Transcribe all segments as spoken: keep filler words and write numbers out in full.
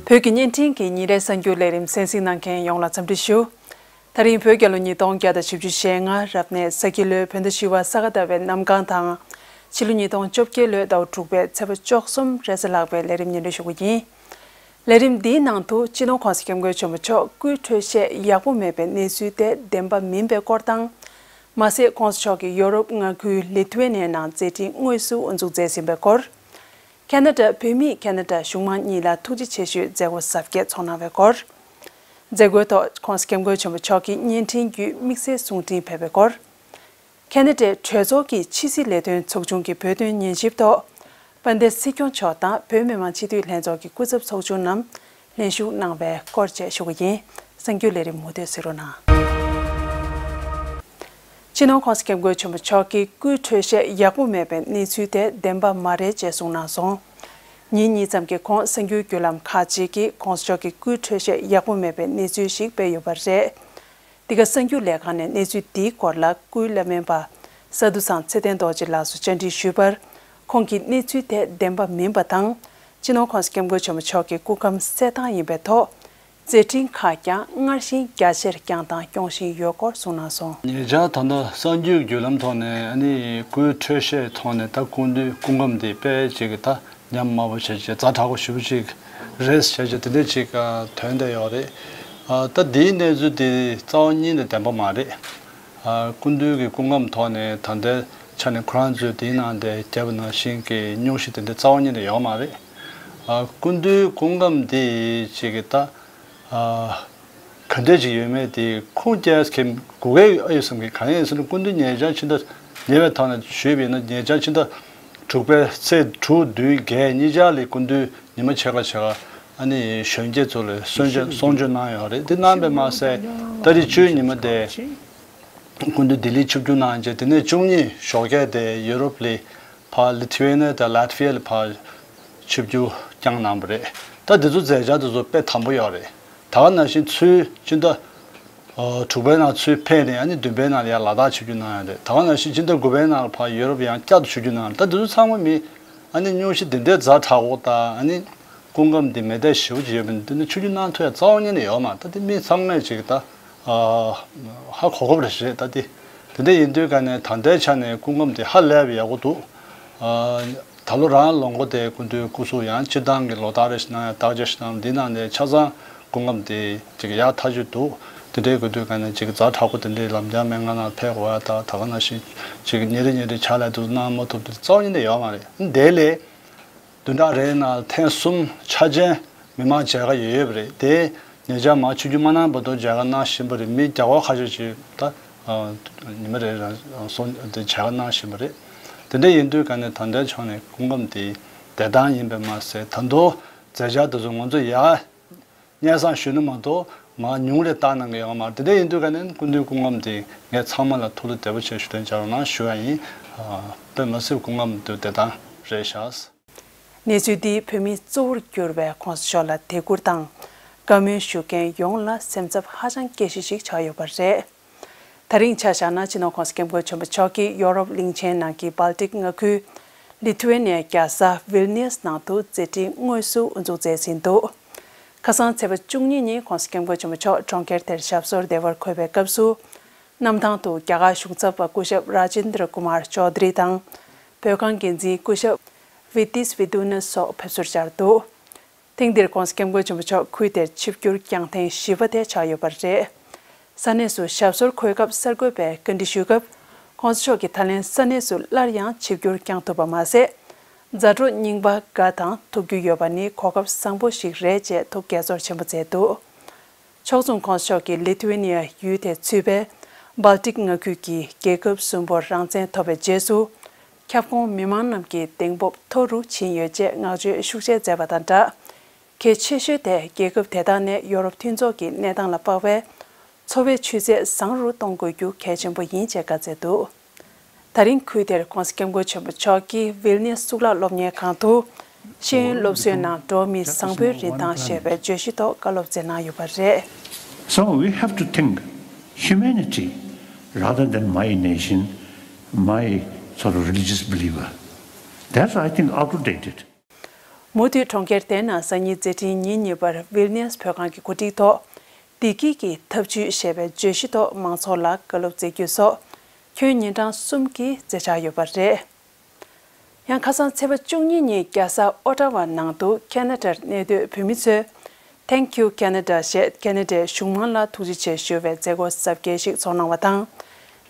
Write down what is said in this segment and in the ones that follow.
བོད་ཀྱི་བརྙན་འཕྲིན་གྱི་ཉིན་རེའི་གསར་འགྱུར་ལས་རིམ་གསན་གཟིགས་གནང་མཁན་ཡོངས་ལ་འཚམས་འདྲི་ཞུ། ད་རིང་བོད་རྒྱལ་ལོ་ཉིས་སྟོང་བརྒྱ་དང་བཞི་བཅུ་ཞེ་ལྔ་རབ་གནས་ས་ཁྱི་ལོའི་བོད་ཟླ་བཞི་པ་ས་ག་ཟླ་བའི་གནམ་གང་དང་། ཕྱི་ལོ་ཉིས་སྟོང་བཅོ་བརྒྱད་ལོའི་ཟླ་བ་དྲུག་པའི་ཚེས་པ་བཅུ་གསུམ་རེས་གཟའ་ལྷག་པའི་ལས་རིམ་སྙན་སྒྲོན་ཞུ་གི་ཡིན། ལས་རིམ་འདིའི་ནང་དུ་སྤྱི་ནོར་༸གོང་ས་༸སྐྱབས་མགོན་ཆེན་པོ་མཆོག་སྐུའི་འཕྲོད་བཞེས་ཡག་པོ་མེད་པའི་གནས་ཚུལ་དེ་བདེན་པ་མིན་པའི་སྐོར་དང་། མ་ཟད་༸གོང་ས་མཆོག་གིས་ཡོ་རོབ་མངའ་ཁུལ་ལི་ཐུ་ཝེ་ནི་ཡའི་ནང་མཛད་འཕྲིན་དངོས་སུ་དབུ་འཛུགས་མཛད་ཟིན་པའི་སྐོར། ཁ་ན་ཌ་བོད་མིས་ཁ་ན་ཌ་གཞུང་མང་གཉིས་ལ་ཐུགས་རྗེ་ཆེ་ཞུའི་མཛད་སྒོ་གཟབ་རྒྱས་ཚོགས་གནང་བའི་སྐོར། མཛད་སྒོའི་ཐོག་༸གོང་ས་༸སྐྱབས་མགོན་ཆེན་པོ་མཆོག་གིས་བརྙན་འཕྲིན་བརྒྱུད་དམིགས་བསལ་གསུང་འཕྲིན་ཕེབས་པའི་སྐོར། ཁ་ན་ཌའི་གྲོས་ཚོགས་ཀྱི་ཕྱི་སྲིད་ལས་དོན་ཚོགས་ཆུང་གི་བོད་དོན་ཉན་ཞིབ་ཐོག་དཔལ་ལྡན་སྲིད་སྐྱོང་མཆོག་དང་བོད་མི་མང་སྤྱི་འཐུས་ལྷན་ཚོགས་ཀྱི་སྐུ་ཚབ་ཚོགས་ཆུང་རྣམས་ལྷན་ཞུགས་གནང་བའི་སྐོར་བཅས་ཞུ་གི་ཡིན། གསར་འགྱུར་ལས་རིམ་མུ་མཐུད་གཟིགས་རོགས་གནང་། སྤྱི་ནོར་༸གོང་ས་༸སྐྱབས་མགོན་ཆེན་པོ་མཆོག་གིས་སྐུའི་འཕྲོད་བཞེས་ཡག་པོ་མེད་པའི་གནས་ཚུལ་དེ་བདེན་པ་མ་རེད་ཅེས་གསུངས་གནང་སོང་། ཉིན་གཉིས་ཙམ་གྱི་གོང་གསར་འགྱུར་བརྒྱུད་ལམ་ཁག་ཅིག་གིས་༸གོང་ས་མཆོག་གི་སྐུའི་འཕྲོད་བཞེས་ཡག་པོ་མེད་པའི་གནས་ཚུལ་ཞིག་སྤེལ་ཡོད་པ་རེད། འདི་ག་གསར་འགྱུར་ལས་ཁང་ནས་གནས་ཚུལ་འདིའི་སྐོར་ལ་སྐུའི་བླ་སྨན་པ་ས་འདུ་ཚང་ཚེ་བརྟན་རྡོ་རྗེ་ལགས་སུ་བཅར་འདྲི་ཞུས་པར། ཁོང་གིས་གནས་ཚུལ་དེ་བདེན་པ་མིན་པ་དང་། སྤྱི་ནོར་༸གོང་ས་༸སྐྱབས་མགོན་ཆེན་པོ་མཆོག་གི་སྐུ་ཁམས་གསལ་ཐང་ཡིན་པའི་ཐོག་མཛད་འཕྲིན་ཁག་ཀྱང་སྔར་བཞིན་རྒྱ་ཆེར་བསྐྱངས་དང་སྐྱོང་བཞིན་ཡོད་སྐོར་གསུངས་གནང་སོང་། ཉེ་ཆར་ད་ལྟ་གསར་འགྱུར་བརྒྱུད་ལམ་ཐོག་ནས་ཨ་ནི་སྐུའི་འཕྲོད་བཞེས་ཐོག་ནས་ད་སྐུ་མདུན་སྐུ་ཁམས་དེ་དཔེ་ཅིག་གི་ད་ཉམས་དམའ་པོ་བྱས་བྱས་ཛ་དྲག་པོ་ཞེ་པོ་ཅིག་རེད་བྱས་བྱས་དེ་འདྲ་ཅིག་ཐོན་བསྡད་ཡོད་རེད། ད་འདིའི་གནས་ཚུལ་དེ་རྩ་བ་ཉིད་ནས་བདེན་པ་མ་རེད། སྐུ་མདུན་གྱི་སྐུ་ཁམས་ཐོག་ནས་ད་ལྟའི་ཆ་ནས་ཁོ་རང་ཚོས་དེའི་ནང་དེ་བརྒྱབ་པ་ནང་བཞིན་གྱི་སྙུང་གཞི་དེ་འདྲ་རྩ་བ་ཉིད་ནས་ཡོད་མ་རེད། སྐུ་མདུན་སྐུ་ཁམས་དེ་ཅིག་གི་ད། ག་འདྲས་ཅིག་ཡོད་མེད་དེ་ཁུངས་སྐྱེལ་མཁན་དགོས་གལ་ཨ་ཡོད་བསམ་གི། གང་ཡིན་ཟེར་ན་སྐུ་མདུན་ཉེ་ཆར་ཕྱི་ཟླ་ཉེ་བའི་ཐོག་ནས་ཞུས་པ་ཡིན་ན་ཉེ་ཆར་ཕྱི་ཟླ་དྲུག་པའི་ཚེས་དྲུག་བདུན་བརྒྱད་གཉིས་ཆར་ལ་སྐུ་མདུན་ཉི་མ་ཕྱེད་ཀ་ཕྱེད་ཀ་ཨ་ནི་གཞོན་སྐྱེས་ཚོ་ལ་གསུང་ཆོས་གསུང་ཆོས་གནང་ཡོད་རེད། དེ་གནང་པས་མ་ཟད་ཏ་རིག་བཅུའི་ཉི་མ་དེ་སྐུ་མདུན་ལྡི་ལི་ཆིབས་བསྒྱུར་གནང་རྗེས་དེ་ནས་བཅུ་གཉིས་ཞོགས་ཀས་དེ་ཡུ་རོབ་ལ་ཕར་ལི་ཐི་ཝེ་ནི་ཡ་དང་ལ་ཐི་ཝེ་ལ་ཕར་ཆིབས་བསྒྱུར་བསྐྱངས་གནང་བ་རེད། ད་དེ་ཚོ་མཛད་འཆར་དེ་ཚོ་དཔེ་དམ་པོ་ཡོད་རེད། ད་ག་ནང་བཞིན་ཚུར་ཕྱི་ཟླ་ཨ་དྲུག་པའི་ནང་ཚུར་ཕེབས་ནས་ཨ་ནི་བདུན་པའི་ནང་ལ་ཡང་ལ་དྭགས་ཆིབས་བསྒྱུར་གནང་ཡོད་རེད། ད་ག་ནང་བཞིན་ཕྱི་ཟླ་དགུ་པའི་ནང་ལ་ཕར་ཡུ་རོབ་ཡང་བསྐྱར་དུ་ཆིབས་བསྒྱུར་གནང་ཡོད་རེད། ད་དེ་ཚོ་ཚང་མ་མི་ཨ་ནི་སྙུང་གཞི་འདི་འདྲའི་ཛ་དྲག་པོ་དང་ཨ་ནི་སྐུ་ཁམས་འདི་མེ་མདའ་ཞེ་པོ་ཅིག་ཡོད་པ་ཡིན་དུས་ནི་ཆིབས་བསྒྱུར་གནང་ཐུབ་ཡ་རྩ་བ་ཉིད་ནས་ཡོད་མ་རེད། ད་དེ་མི་ཚང་མས་ཅིག་ད་ཨ་ཧ་གོ་གོ་རེ་རེད། ད་དེ་དེ་འདྲ་ཡིན་དུས་ག་ནས་ད་ལྟའི་ཆ་ནས་སྐུ་ཁམས་དེ་ཧ་ལས་པའི་ཡག་པོ་འདུག་ཨ་ད་ལོ་རང་ལོ་མགོ་དེ་སྐུ་མདུན་སྐུ་གཟུགས་ཡང་སྤྱིར་བཏང་གི་ལོ་ལྟར་རེ་ཞིག་གནང་ཡ་བརྟག་དཔྱད་ཞིག་གནང་འདི་གནང་ནས་ཆ་ཚང་སྐུ་ཁམས་དེ་ཅིག་ཡག་ཐག་ཆོད་འདུག་དེ་འདྲའི་དགོས་དུས་ག་ནས་ཅིག་ཛ་དྲག་པོ་དེ་འདྲའི་ལམ་རྒྱགས་སྨན་ཁང་ནང་ཕེབས་དགོས་ཡ་ད་ད་ག་ནང་བཞིན་ཅིག་ཉིན་རེ་ཉིན་རེ་ཕྱག་ལས་དེ་ཚོ་གནང་མ་ཐུབ་དེ་རྩ་བ་ཉིད་ནས་ཡོད་མ་རེད། དེ་ལས་བདུན་ཕྲག་རེའི་ནང་ཐེངས་གསུམ་འཆར་ཅན་མི་མང་མཇལ་ཁ་ཡོད་ཡོད་པ་རེད། དེ་ཉེ་ཆར་མ་ཆིབས་བསྒྱུར་མ་གནང་བར་དུ་མཇལ་ཁ་གནང་བཞིན་པ་རེད། མི་བརྒྱ་སྐོར་ཁ་ཤས་ཅིག་ད་ཉི་མ་རེ་རང་སོང་དེ་མཇལ་ཁ་གནང་བཞིན་པ་རེད། དེ་འདྲ་ཡིན་དུས་ག་ནས་ད་ལྟའི་ཆ་ནས་སྐུ་ཁམས་དེ་བདེ་ཐང་ཡིན་པས་མ་ཟད་ད་དུང་མཛད་འཆར་དེ་ཚོ་ང་ཚོ་ཡར་སྙན་སེང་ཞུས་ན་མ་གཏོགས་མར་ཉུང་རེ་བཏང་གནང་གི་ཡོད་མ་རེད། དེ་འདྲ་ཡིན་དུས་ག་ནས་སྐུ་མདུན་སྐུ་ཁམས་དེ་ངས་ཚང་མ་ལ་ཐུགས་ལ་བདེ་པོ་བྱས་ཞུ་དོན་བྱ་རོགས་གནང་ཞུ་བ་ཡིན། དཔེ་མ་སྲིད་སྐུ་ཁམས་དེ་བདེ་ཐང་རེད་ཤག་གནས་ཚུལ་འདིས་བོད་མིའི་གཙོ་བོར་གྱུར་པའི་༸གོང་ས་མཆོག་ལ་དད་བཀུར་དང་། བཀའ་མོལ་ཞུ་མཁན་ཡོངས་ལ་སེམས་འཚབ་ཧ་ཅང་སྐྱེ་གཞི་ཞིག་ཆགས་ཡོད་པ་རེད། ད་རིང་ཆ་བཞག་ན་སྤྱི་ནོར་༸གོང་ས་༸སྐྱབས་མགོན་ཆེན་པོ་མཆོག་གིས་ཡོ་རོབ་གླིང་ཆེན་ནང་གི་སྦལ་ཏིག་མངའ་ཁུལ་ལི་ཐུ་ཝེ་ནི་ཡའི་རྒྱལ་ས་ཝིལ་ནིས་ནང་དུ་མཛད་འཕྲིན་དངོས་སུ་དབུ་འཛུགས་མཛད་ཟིན་འདུག་ཁ་སང་ཚེས་པ་བཅུ་གཉིས་ཉིན་༸གོང་ས་༸སྐྱབས་མགོན་ཆེན་པོ་མཆོག་གྲོང་ཁྱེར་དེར་ཞབས་སོར་བདེ་བར་འཁོད་པའི་སྐབས་སུ། གནམ་ཐང་དུ་རྒྱ་གར་གཞུང་ཚབ་པ་སྐུ་ཞབས་རཱ་ཇེན་དྲ་ཀུ་མར་ཅོ་དྷ་རི་དང་། བོད་ཁང་འགན་འཛིན་སྐུ་ཞབས་ཝི་ཏིས་ཝི་དུ་ན་སོགས་ཕེབས་བསུར་བཅར་འདུག་ཐེངས་འདིར་༸གོང་ས་༸སྐྱབས་མགོན་ཆེན་པོ་མཆོག་ཁུལ་དེར་ཆིབས་བསྒྱུར་བསྐྱངས་ཐེངས་བཞི་པ་དེ་ཆགས་ཡོད་པ་རེད། ས་གནས་སུ་ཞབས་སོར་འཁོད་སྐབས་གསར་འགོད་པས་བཀའ་འདྲི་ཞུས་སྐབས། ༸གོང་ས་མཆོག་གིས་ད་ལན་ས་གནས་སུ་སླར་ཡང་ཆིབས་བསྒྱུར་བསྐྱང་ཐུབ་པ་མ་ཟད། མཛའ་གྲོགས་རྙིང་པ་འགའ་དང་ཐུག་རྒྱུ་ཡོད་པ་ནི་གོ་སྐབས་བཟང་པོ་ཞིག་རེད་ཅེས་ཐུགས་དགྱེས་ཚོར་ཆེན་པོ་མཛད་འདུག་ཕྱོགས་མཚུངས་༸གོང་ས་མཆོག་གིས་ལི་ཐུ་ཝེ་ནི་ཡ་ཡུལ་དེ་ཚུད་པའི་སྦལ་ཏིག་མངའ་ཁུལ་གྱི་རྒྱལ་ཁབ་གསུམ་པོར་རང་བཙན་ཐོབ་པའི་རྗེས་སུ། ཁྱབ་ཁོངས་མི་མང་རྣམས་ཀྱི་གདེང་སྤོབས་མཐོ་རུ་ཕྱིན་ཡོད་ཅེས་བསྔགས་བརྗོད་ཤུགས་ཆེ་མཛད་པ་དང་སྦྲགས། གལ་ཆེ་ཤོས་དེ་རྒྱལ་ཁབ་དེ་དག་ནས་ཡོ་རོབ་མཐུན་ཚོགས་ཀྱི་གནས་སྟངས་ལ་དཔག་པའི་འཚོ་བའི་ཆུ་ཚད་བཟང་རུ་གཏོང་དགོས་རྒྱུ་གལ་ཆེན་པོ་ཡིན་ཅེས་བཀའ་སྩལ་འདུག་ད་རིང་ཁུལ་དེར་༸གོང་ས་༸སྐྱབས་མགོན་ཆེན་པོ་མཆོག་གིས་ཝིལ་ནིས་གཙུག་ལག་སློབ་གཉེར་ཁང་དུ། ཤེས་ཡོན་སློབ་གསོའི་ནང་འགྲོ་བ་མིའི་བཟང་པོའི་རིན་ཐང་ཞེས་པའི་བརྗོད་གཞི་ཐོག་བཀའ་སློབ་སྩལ་གནང་ཡོད་པ་རེད། So we have to think humanity rather than my nation, my sort of religious believer. That's, I think, outdated. མུ་མཐུད་གྲོང་ཁྱེར་དེའི་ནང་སང་ཉིན་མཛད་འཕྲིན་ཉིན་གཉིས་པར་ཝིལ་ནིས་བོད་ཁང་གི་གོ་སྒྲིག་ཐོག་བདེ་སྐྱིད་ཀྱི་ཐབས་ཇུས་ཞེས་པའི་བརྗོད་གཞི་ཐོག་མང་ཚོགས་ལ་བཀའ་སློབ་སྩལ་རྒྱུ་སོགས་ཁྱོན་ཉིན་གྲངས་གསུམ་གྱི་མཛད་འཆར་ཡོད་པ་རེད། ཡང་ཁ་སང་ཚེས་པ་བཅུ་གཉིས་ཉིན་རྒྱལ་ས་ཨོ་ཊ་ཝ་ནང་དུ་ཁེ་ན་ཌར་གནས་སྡོད་བོད་མི་ཚོས་Thank you Canada ཞེས་ཁེ་ན་ཌའི་གཞུང་མང་ལ་ཐུགས་རྗེ་ཆེ་ཞུ་བའི་མཛད་སྒོ་གཟབ་རྒྱས་ཤིག་ཚོགས་གནང་བ་དང་།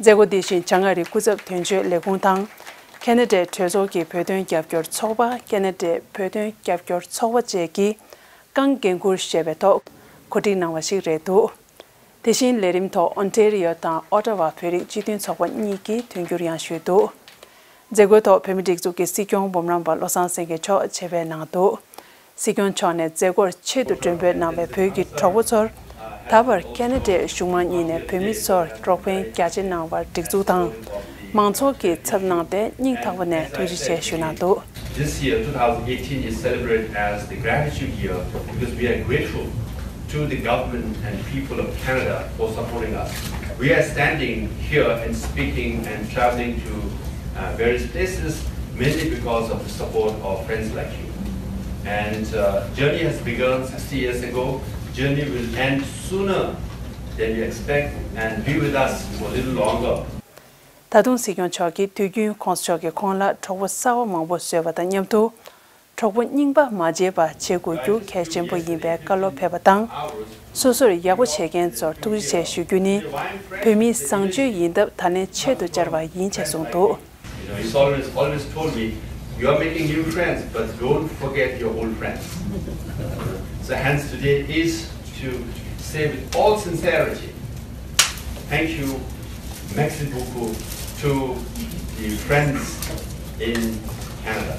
མཛད་སྒོ་འདི་བཞིན་བྱང་ཨ་རིའི་སྐུ་ཚབ་དོན་གཅོད་ལས་ཁུངས་དང་། ཁེ་ན་ཌའི་གྲོས་ཚོགས་ཀྱི་བོད་དོན་རྒྱབ་སྐྱོར་ཚོགས་པ། ཁེ་ན་ཌའི་བོད་དོན་རྒྱབ་སྐྱོར་ཚོགས་པ་བཅས་ཀྱིས་རྐང་འགན་འཁུར་ཞེས་པའི་ཐོག་གོ་སྒྲིག་གནང་བ་ཞིག་རེད་འདུག་དེ་བཞིན་ལས་རིམ་ཐོག་ཨོན་ཊེ་རི་ཡོ་དང་ཨོ་ཊ་ཝ་བོད་རིགས་སྤྱི་མཐུན་ཚོགས་པ་གཉིས་ཀྱིས་མཐུན་འགྱུར་ཡང་ཞུས་འདུག་མཛད་སྒོའི་ཐོག་བོད་མིའི་སྒྲིག་འཛུགས་ཀྱི་སྲིད་སྐྱོང་འབུམ་རམས་པ་བློ་བཟང་སེང་གེ་མཆོག་ཆེད་ཕེབས་གནང་འདུག་སྲིད་སྐྱོང་མཆོག་ནས་མཛད་སྒོར་ཆེད་དུ་མགྲོན་འབོད་གནང་བའི་བོད་ཀྱི་གྲོགས་པོ་ཚོར། ད་བར་ཁེ་ན་ཌའི་གཞུང་མང་གཉིས་ནས་བོད་མི་ཚོར་རོགས་ཕན་རྒྱ་ཆེ་གནང་བར་སྒྲིག་འཛུགས་དང་མང་ཚོགས་ཀྱི་ཚབ་གནང་སྟེ་སྙིང་ཐག་པ་ནས་ཐུགས་རྗེ་ཆེ་ཞུས་གནང་འདུག This year, two thousand eighteen, is celebrated as the gratitude year because we are grateful to the government and people of Canada for supporting us. We are standing here and speaking and traveling to uh, various places mainly because of the support of friends like you. And uh, journey has begun sixty years ago. Journey will end sooner than you expect and be with us for a little longer. ད་དུང་སྲིད་སྐྱོང་མཆོག་གིས་དུས་རྒྱུན་༸གོང་ས་མཆོག་གིས་ཁོང་ལ་གྲོགས་པོ་གསར་བ་མང་པོ་བཟོས་པ་དང་མཉམ་དུ། གྲོགས་པོ་རྙིང་པ་མ་བརྗེད་པ་བྱེད་དགོས་རྒྱུ་གལ་ཆེན་པོ་ཡིན་པའི་བཀའ་སློབ་ཕེབས་པ་དང་། སོ་སོར་ཡག་པོ་བྱེད་མཁན་ཚོར་ཐུགས་རྗེ་ཆེ་ཞུ་རྒྱུ་ནི། བོད་མིའི་བཟང་སྤྱོད་ཡིན་སྟབས་ད་ལན་ཆེད་དུ་བཅར་བ་ཡིན་ཞེས་གསུངས་འདུག You know, he's always, always told me, "You are making new friends, but don't forget your old friends." So hence today is to say with all sincerity, thank you, merci beaucoup to the friends in Canada.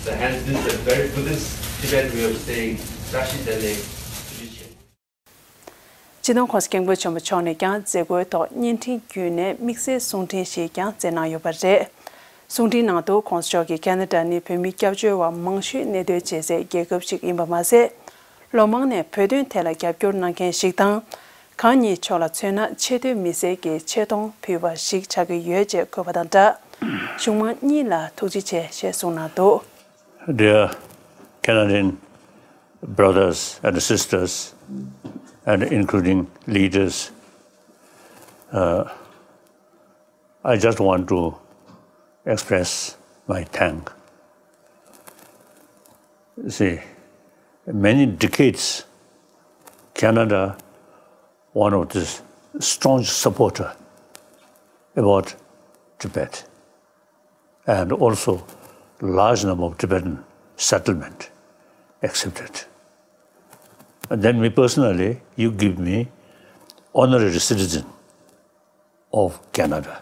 So hence this is a very Buddhist Tibetan way of saying, Tashi Delek Tshitshit. སྤྱི་ནོར་༸གོང་ས་༸སྐྱབས་མགོན་ཆེན་པོ་མཆོག་ནས་ཀྱང་མཛད་སྒོའི་ཐོག་བརྙན་འཕྲིན་བརྒྱུད་ནས་དམིགས་བསལ་གསུང་འཕྲིན་ཞིག་ཀྱང་བསྩལ་གནང་ཡོད་པ་རེད། གསུང་འཕྲིན་ནང་དུ་༸གོང་ས་མཆོག་གིས་ཁེ་ན་ཌ་ནི་བོད་མི་སྐྱབས་བཅོལ་བ་མང་ཤོས་གནས་སྡོད་བྱེད་སའི་རྒྱལ་ཁབ་ཞིག་ཡིན་པ་མ་ཟད། ལོ་མང་ནས་བོད་དོན་ཐད་ལ་རྒྱབ་སྐྱོར་གནང་མཁན་ཞིག་དང་། གང་ཉིད་མཆོག་ལ་མཚོན་ན་ཆེས་མཐོའི་མི་སེར་གྱི་ཆེ་མཐོང་ཕུལ་བ་ཞིག་ཆགས་ཀྱི་ཡོད་ཅེས་འཁོད་པ་དང་སྦྲགས། གཞུང་མང་གཉིས་ལ་ཐུགས་རྗེ་ཆེ་ཞེས་གསུངས་གནང་འདུག Dear Canadian brothers and sisters, and including leaders, uh, I just want to express my thank. See, many decades, Canada, one of the staunch supporter about Tibet, and also large number of Tibetan settlement accepted. And then me personally, you give me honorary citizen of Canada.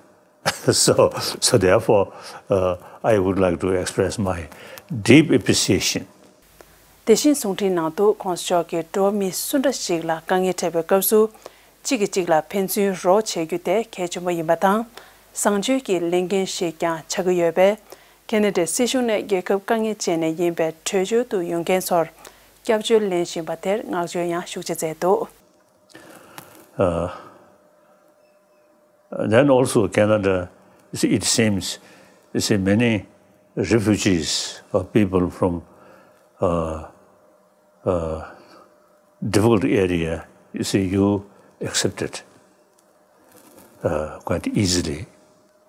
So, so therefore, uh, I would like to express my deep appreciation. དེ་བཞིན་གསུང་འཕྲིན་ནང་དུ་༸གོང་ས་མཆོག་གིས་འགྲོ་བ་མི་སུ་འདྲ་ཞིག་ལ་དཀའ་ངལ་འཕྲད་པའི་སྐབས་སུ། གཅིག་གིས་གཅིག་ལ་ཕན་ཚུན་རོགས་བྱེད་རྒྱུ་དེ་གལ་ཆེན་པོ་ཡིན་པ་དང་། བཟང་སྤྱོད་ཀྱི་ལས་འགན་ཞིག་ཀྱང་ཆགས་ཀྱི་ཡོད་པས། ཁེ་ན་ཌའི་སྲིད་གཞུང་ནས་རྒྱལ་ཁབ་དཀའ་ངལ་ཅན་ནས་ཡིན་པའི་བྲོས་བྱོལ་དུ་ཡོང་མཁན་ཚོར་སྐྱབས་བཅོལ་ལེན་བཞིན་པ་དེར་བསྔགས་བརྗོད་ཡང་ཤུགས་ཆེ་མཛད་འདུག Uh, then also Canada, you see, it seems, you see, many refugees or people from uh, uh, difficult area, you see, you accepted uh, quite easily.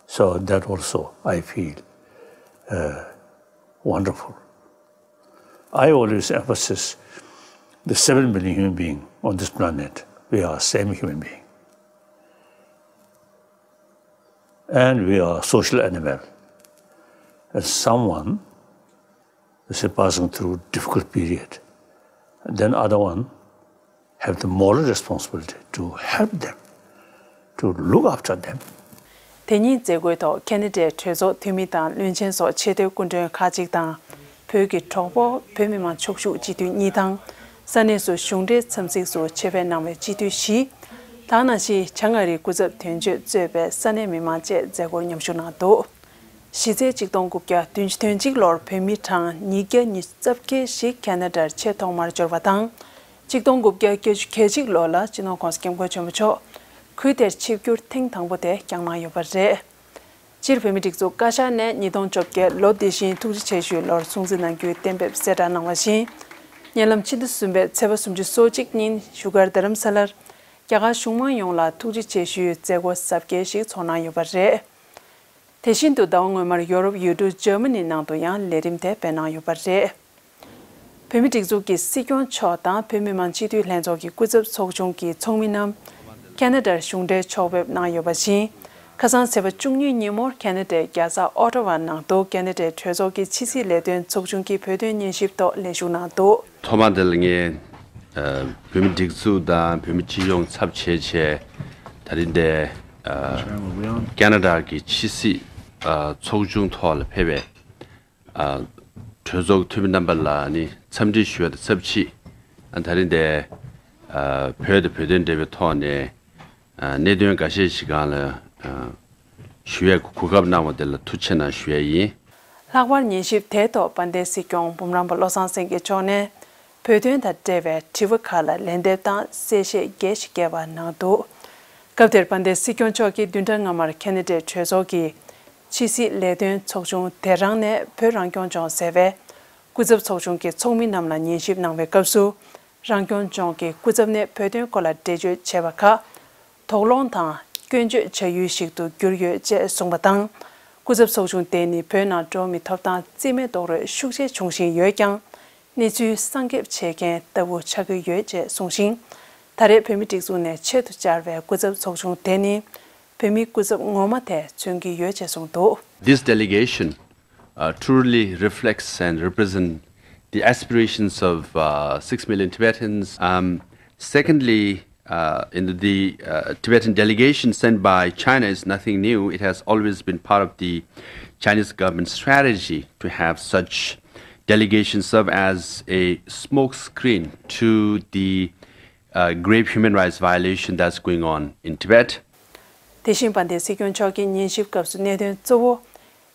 So that also I feel uh, wonderful. I always emphasize the seven billion human being on this planet, we are same human being. And we are social animal. And someone is passing through difficult period, then other one have the moral responsibility to help them, to look after them. དེ་ཉིན་མཛད་སྒོའི་ཐོག་ཁེ་ན་ཌའི་གྲོས་ཚོགས་འཐུས་མི་དང་བློན་ཆེན་སོགས་ཆེས་མཐོའི་སྐུ་མགྲོན་ཁག་ཅིག་དང་། བོད་ཀྱི་གྲོགས་པོ། བོད་མི་མང་ཕྱུག་བཞུགས་སྤྱི་འཐུས་གཉིས་དང་། ས་གནས་སུ་གཞུང་འབྲེལ་འཚམས་གཟིགས་སུ་ཆེད་ཕེབས་གནང་བའི་སྤྱི་འཐུས་བཞི། དེ་ནང་བཞིན་བྱང་ཨ་རིའི་སྐུ་ཚབ་དོན་གཅོད་གཙོས་པའི་ས་གནས་མི་མང་བཅས་མཛད་སྒོར་མཉམ་ཞུགས་གནང་འདུག་གཞི་རྩའི་གཅིག་སྟོང་དགུ་བརྒྱ་བདུན་ཅུ་དོན་གཅིག་ལོར་བོད་མི་གྲངས་ཉིས་བརྒྱ་ཉི་ཤུ་རྩ་བརྒྱད་ཞིག་ཁེ་ན་ཌར་ཆེས་ཐོག་མར་འབྱོར་བ་དང་། གཅིག་སྟོང་དགུ་བརྒྱ་བརྒྱད་ཅུ་གྱ་གཅིག་ལོ་ལ་སྤྱི་ནོར་༸གོང་ས་༸སྐྱབས་མགོན་ཆེན་པོ་མཆོག་ཁུལ་དེར་ཆིབས་བསྒྱུར་ཐེངས་དང་པོ་དེ་བསྐྱངས་གནང་ཡོད་པ་རེད། སྤྱིར་བོད་མིའི་སྒྲིག་འཛུགས་བཀའ་ཤག་ནས་ཉིས་སྟོང་བཅོ་བརྒྱད་ལོ་འདི་བཞིན་ཐུགས་རྗེ་ཆེ་ཞུའི་ལོར་སྲུང་བརྩི་གནང་རྒྱུའི་གཏན་འབེབས་གསལ་བསྒྲགས་གནང་བ་བཞིན། ཉེ་ལམ་ཕྱི་ཟླ་གསུམ་པའི་ཚེས་པ་སོ་གཅིག་ཉིན་བཞུགས་སྒར་རྡ་རམ་ས་ལར་རྒྱ་གར་གཞུང་མང་ཡོངས་ལ་ཐུགས་རྗེ་ཆེ་ཞུའི་མཛད་སྒོ་གཟབ་རྒྱས་ཤིག་ཚོགས་གནང་ཡོད་པ་རེད། དེ་བཞིན་དུ་ཟླ་བ་སྔོན་མར་ཡོ་རོབ་ཡུལ་གྲུ་འཇར་མ་ནི་ནང་དུ་ཡང་ལས་རིམ་དེ་སྤེལ་གནང་ཡོད་པ་རེད། བོད་མིའི་སྒྲིག་འཛུགས་ཀྱི་སྲིད་སྐྱོང་མཆོག་དང་བོད་མི་མང་སྤྱི་འཐུས་ལྷན་ཚོགས་ཀྱི་སྐུ་ཚབ་ཚོགས་ཆུང་གི་ཚོགས་མི་རྣམས་ཁེ་ན་ཌར་གཞུང་འབྲེལ་ཕྱོགས་ཕེབས་གནང་ཡོད་པ་བཞིན། ཁ་སང་ཚེས་པ་བཅུ་གཉིས་ཉིན་མོར་ཁེ་ན་ཌའི་རྒྱལ་ས་ཨོ་ཊ་ཝ་ནང་དུ་ཁེ་ན་ཌའི་གྲོས་ཚོགས་ཀྱི་ཕྱི་སྲིད་ལས་དོན་ཚོགས་ཆུང་གི་བོད་དོན་ཉན་ཞིབ་ཐོག་ལས་ཞུགས་གནང་འདུག་ཐོག་མ་དེ་ལ་ངས་ཨ་བོད་མི་སྒྲིག་འཛུགས་དང་བོད་མི་སྤྱི་ཡོངས་ཚབ་བྱས་བྱས་ད་རིང་འདིར་ཨ་ཁེ་ན་ཌ་གི་ཕྱི་སྲིད་ཨ་ཚོགས་ཆུང་ཐོག་ལ་ཕེབས་པའི་ཨ་གྲོས་ཚོགས་འཐུས་མི་རྣམ་པ་ལ་ནི་འཚམས་འདྲི་ཞུ་བ་དང་ཆབས་ཅིག་ཨ་ད་རིང་འདིར་ཨ་བོད་དང་བོད་དོན་འབྲེལ་བའི་ཐོག་ནས་ཨ་གནད་དོན་འགའ་ཤས་ཤིག་སྒང་ལ་ཨ་ཞུ་ཡས་གོ་སྐབས་གནང་བ་དེ་ལ་ཐུགས་རྗེ་ཆེ་གནང་ཞུ་ཡས་ཡིན། ལྷག་པར་ཉན་ཞིབ་དེའི་ཐོག་དཔལ་ལྡན་སྲིད་སྐྱོང་འབུམ་རམས་པ་བློ་བཟང་སེང་གེ་མཆོག་ནས་བོད་དོན་དང་འབྲེལ་བའི་དྲི་བ་ཁག་ལ་ལན་འདེབས་དང་གསལ་བཤད་རྒྱས་ཤིག་བསྐྱལ་བ་གནང་འདུག་སྐབས་དེར་དཔལ་ལྡན་སྲིད་སྐྱོང་མཆོག་གིས་བདུན་ཕྲག་སྔ་མར་ཁེ་ན་ཌའི་གྲོས་ཚོགས་ཀྱི་ཕྱི་སྲིད་ལས་དོན་ཚོགས་ཆུང་དེ་རང་ནས་བོད་རང་སྐྱོང་ལྗོངས་ཟེར་བའི་སྐུ་ཚབ་ཚོགས་ཆུང་གི་ཚོགས་མི་རྣམས་ལ་ཉན་ཞིབ་གནང་བའི་སྐབས་སུ། རང་སྐྱོང་ལྗོངས་ཀྱི་སྐུ་ཚབ་ནས་བོད་དོན་སྐོར་ལ་འགྲེལ་བརྗོད་བྱས་པ་ཁག་དོགས་སློང་དང་སྐྱོན་བརྗོད་བྱ་ཡུལ་ཞིག་ཏུ་གྱུར་ཡོད་ཅེས་གསུངས་པ་དང་། སྐུ་ཚབ་ཚོགས་ཆུང་དེ་ནི་བོད་ནང་འགྲོ་བ་མིའི་ཐོབ་ཐང་རྩིས་མེད་རྡོག་རོལ་ཤུགས་ཆེ་འབྱུང་བཞིན་ཡོད་ཀྱང་། གནས་ཚུལ་བསང་འགེབས་བྱེད་མཁན་ལྟ་བུ་ཆགས་ཀྱི་ཡོད་ཅེས་གསུངས་ཤིང་། ད་རེས་བོད་མིའི་སྒྲིག་འཛུགས་ནས་ཆེད་དུ་བཅར་བའི་སྐུ་ཚབ་ཚོགས་ཆུང་དེ་ནི་བོད་མིའི་སྐུ་ཚབ་ངོ་མ་དེ་མཚོན་གྱི་ཡོད་ཅེས་གསུངས་འདུག This delegation uh, truly reflects and represents the aspirations of uh, six million Tibetans. Um, secondly, uh, in the uh, Tibetan delegation sent by China is nothing new. It has always been part of the Chinese government's strategy to have such delegations serve as a smokescreen to the uh, grave human rights violation that's going on in Tibet. དེ་བཞིན་དཔལ་ལྡན་སྲིད་སྐྱོང་མཆོག་གིས་ཉན་ཞིབ་སྐབས་སུ་གནད་དོན་གཙོ་བོ།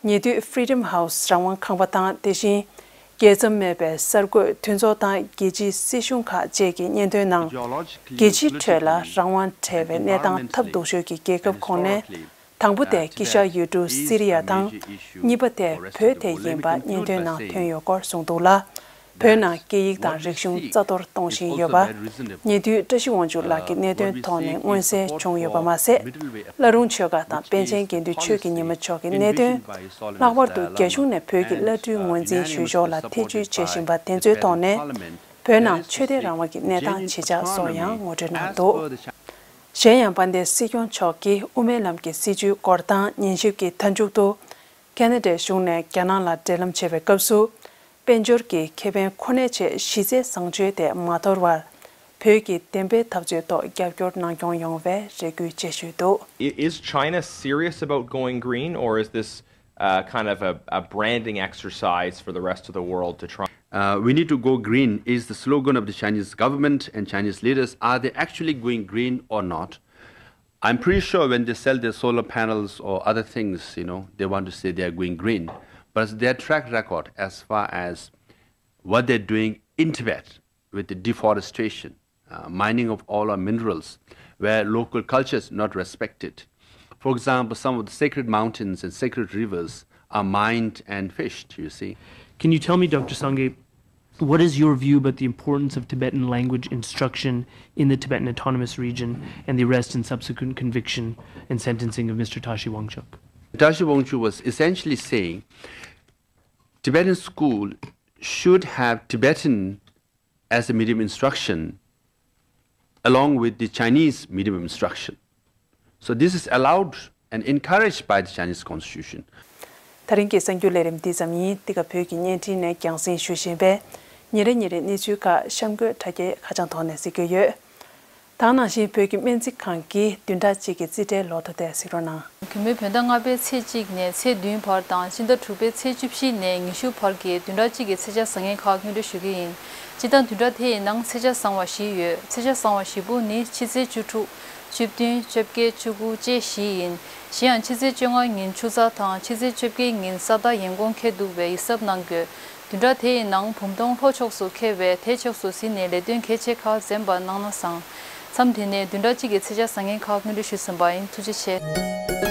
ཉེ་དུས་Freedom House རང་དབང་ཁང་པ་དང་དེ་བཞིན་རྒྱལ་མཚམས་མེད་པའི་གསར་འགོད་མཐུན་ཚོགས་དང་རྒྱལ་སྤྱིའི་སྲིད་གཞུང་ཁག་བཅས་ཀྱི་སྙན་ཐོའི་ནང་། རྒྱལ་སྤྱིའི་ཁྲོད་ལ་རང་དབང་བྲལ་བའི་གནས་སྟངས་ཐབས་སྡུག་ཤོས་ཀྱི་རྒྱལ་ཁབ་ཁོངས་ནས་དང་པོ་དེ་དཀྱིལ་ཤར་ཡུལ་གྲུ་སི་རི་ཡ་དང་། གཉིས་པ་དེ་བོད་དེ་ཡིན་པ་སྙན་ཐོའི་ནང་ཐོན་ཡོད་སྐོར་གསུངས་འདུག་ལ། བོད་ནང་སྐད་ཡིག་དང་རིག་གཞུང་རྩ་གཏོར་གཏོང་བཞིན་ཡོད་པ། ཉེ་དུས་བཀྲ་ཤིས་དབང་ཕྱུག་ལགས་ཀྱི་གནད་དོན་ཐོག་ནས་མངོན་གསལ་བྱུང་ཡོད་པ་མ་ཟད། བླ་རུང་ཆོལ་ཁ་དང་པཎ་ཆེན་དགེ་འདུན་ཆོས་ཀྱི་ཉི་མ་མཆོག་གི་གནད་དོན། ལྷག་པར་དུ་རྒྱ་གཞུང་ནས་བོད་ཀྱི་བླ་སྤྲུལ་ངོས་འཛིན་ཞུ་ཕྱོགས་ལ་ཐེ་བྱུས་བྱེད་བཞིན་པ་དེ་ཚོའི་ཐོག་ནས། བོད་ནང་ཆོས་དད་རང་དབང་གི་གནས་སྟངས་ཇི་ཆགས་སོགས་ཡང་ངོ་སྤྲོད་གནང་འདུག་གཞན་ཡང་དཔལ་ལྡན་སྲིད་སྐྱོང་མཆོག་གིས་དབུ་མའི་ལམ་གྱི་སྲིད་བྱུས་སྐོར་དང་ཉན་ཞིབ་ཀྱི་མཐའ་མཇུག་ཏུ། ཁེ་ན་ཌའི་གཞུང་ནས་རྒྱ་ནག་ལ་འབྲེལ་ལམ་བྱེད་པའི་སྐབས་སུ། དཔལ་འབྱོར་གྱི་ཁེ་ཕན་ཁོ་ནའི་ཆེད་གཞི་རྩའི་བཟང་སྤྱོད་དེ་མ་དོར་བར། བོད་ཀྱི་བདེན་པའི་འཐབ་རྩོད་ཐོག་རྒྱབ་སྐྱོར་གནང་སྐྱོང་ཡོང་བའི་རེ་སྐུལ་བཅས་ཞུས་འདུག I- Is China serious about going green, or is this uh, kind of a, a branding exercise for the rest of the world to try? Uh, we need to go green is the slogan of the Chinese government and Chinese leaders. Are they actually going green or not? I'm pretty sure when they sell their solar panels or other things, you know, they want to say they are going green. But their track record as far as what they're doing in Tibet with the deforestation, uh, mining of all our minerals, where local culture is not respected. For example, some of the sacred mountains and sacred rivers are mined and fished, you see. Can you tell me, Doctor Sangay, what is your view about the importance of Tibetan language instruction in the Tibetan Autonomous Region and the arrest and subsequent conviction and sentencing of Mister Tashi Wangchuk? Tashi Wangchuk was essentially saying Tibetan school should have Tibetan as a medium instruction along with the Chinese medium instruction. So this is allowed and encouraged by the Chinese constitution. ད་རིང་གི་གསར་འགྱུར་ལས་རིམ་འདི་ཙམ་ཡིན། འདི་ག་བོད་ཀྱི་བརྙན་འཕྲིན་ནས་རྒྱང་སྲིང་ཞུ་བཞིན་པས། ཉིན་རེ་ཉིན་རེ་གནས་ཚུལ་ཁག་གཤམ་འཁོད་དྲ་རྒྱའི་ཁ་བྱང་ཐོག་ནས་གཟིགས་རྒྱུ་ཡོད། ད་ག་ནང་བཞིན་བོད་ཀྱི་སྨན་རྩིས་ཁང་གིས་བདུན་ཕྲག་གཅིག་གི་རྩིས་ཁྲའི་ལོ་ཐོ་དེ་གཟིགས་རོགས་གནང་། གུས་མོས་བོད་ཟླ་ལྔ་པའི་ཚེས་གཅིག་ནས་ཚེས་བདུན་བར་དང་སྤྱི་ཟླ་དྲུག་པའི་ཚེས་བཅུ་བཞི་ནས་ཉི་ཤུ་བར་གྱི་བདུན་ཕྲག་གཅིག་གི་ཚེས་ཆ་བཟང་ངན་ཁག་སྙན་སྒྲོན་ཞུ་གི་ཡིན། སྤྱིར་བཏང་བདུན་ཕྲག་དེ་ཡི་ནང་ཚེས་ཆ་བཟང་བ་བཞི་ཡོད། ཚེས་ཆ་བཟང་བ་བཞི་པོ་ནི་ཕྱི་ཚེས་བཅུ་དྲུག་བཅུ་བདུན། བཅོ་བརྒྱད། བཅུ་དགུ་བཅས་བཞི་ཡིན། གཞན་ཡང་ཕྱི་ཚེས་བཅོ་ལྔ་ཉིན་ཆུ་ཚགས་དང་ཕྱི་ཚེས་བཅོ་བརྒྱད་ཉིན་ས་བདག་ཡན་གོང་འཁེལ་འདུག་པས་ཡིད་གཟབ་གནང་དགོས། བདུན་ཕྲག་དེ་ཡི་ནང་བུམ་སྟོང་ལྷོ་ཕྱོགས་སུ་འཁེལ་བས་དེ་ཕྱོགས་སུ་གཟིགས་ནས་ལས་དོན་གལ་ཆེ་ཁག་འཛེམ་པ་གནང་ན་བཟང་། མཚམས་དེ་ནས་བདུན་ཕྲག་གཅིག་གི་ཚེས་ཆ་བཟང་ངན་ཁག་སྙན་སྒྲོན་ཞུས་ཟིན་པ་ཡིན། ཐུགས་རྗེ་ཆེ།